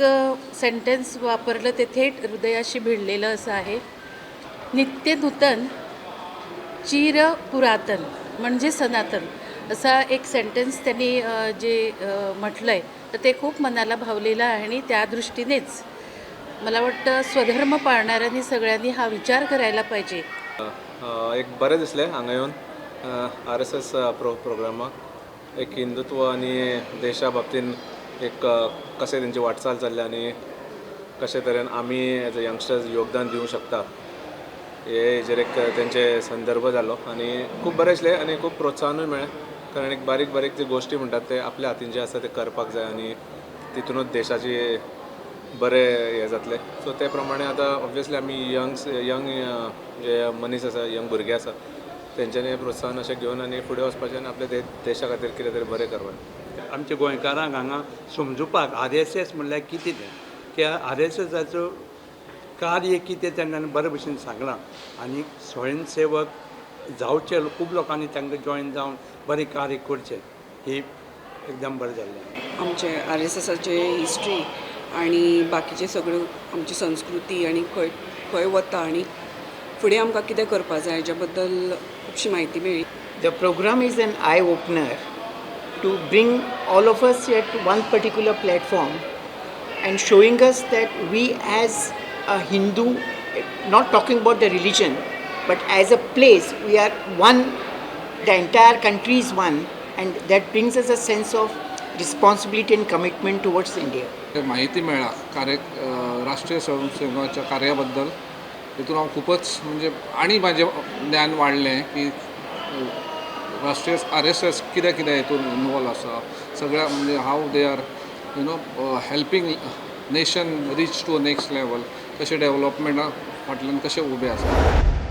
Sentence वापरलं ते थेट हृदयाशी भिडलेलं असं आहे. नित्य नूतन चिर पुरातन म्हणजे सनातन असा एक सेंटेन्स त्यांनी जे म्हटलं आहे, तर ते खूप मनाला भावलेलं आहे आणि त्या दृष्टीनेच मला वाटतं स्वधर्म पाळणाऱ्यांनी सगळ्यांनी हा विचार करायला पाहिजे. एक बरें दिसलें हांगा येवन आरएसएस प्रोग्रामाक. एक हिंदुत्व आनी देशा बाबतीन एक कशें तेंची वाटचाल चल्ल्या आनी कशे तरेन आमी एज अ यंगस्टर्स योगदान दिवंक शकता, हे हेजेर एक तेंचे संदर्भ जालो आनी खूब बरें दिसलें आनी खूब प्रोत्साहनूय मेळ्ळें, कारण एक बारीक बारीक जे गोश्टी म्हणटात ते आपल्या हातीन जे आसा ते करपाक जाय आनी तितुनूच देशाची बरें हें जातलें. सो ते प्रमाणे आतां ऑब्वियसली आमी यंग जे मनीस आसा, यंग भुरगे आसा, तेंच्यांनी प्रोत्साहन अशें घेवन आनी फुडें वचपाचें आनी आपल्या देशा खातीर कितें तरी बरें करपाचें. आमच्या गोंयकारांक हांगा समजुपाक आरएसएस म्हणल्यार कितें तें, की आरएसएसाचो कार्य कितें तांकां बरे भशेन सांगलां आनी स्वयंसेवक जावचे, खूब लोकांनी तांकां जॉयन जावन बरें कार्य करचें, ही एकदम बरें जाल्लें. आमचे आरएसएसाचे हिस्ट्री आणि बाकीचे सगळ्यो आमची संस्कृती आनी खंय खंय वता आनी फुडें आमकां कितें करपा जाय हेच्या बद्दल खुबशी म्हायती मेळ्ळी. The program is an eye opener to bring all of us at one particular platform and showing us that we as a Hindu, not talking about the religion, but as a place, we are one, the entire country is one, and that brings us a sense of responsibility and commitment towards India. माहिती मेळ्ळा कार्य राष्ट्रीय स्वयंसेवकाच्या कार्याबद्दल. हितून हांव खूबच म्हणजे आनी म्हाजें ज्ञान वाडलें की राष्ट्रीय आरएसएस कितें कितें हितून इनवॉल्व आसा सगळ्या, म्हणजे how they are helping nation reach to next level, कशें डेवलपमेंटा फाटल्यान कशें उबें आसा.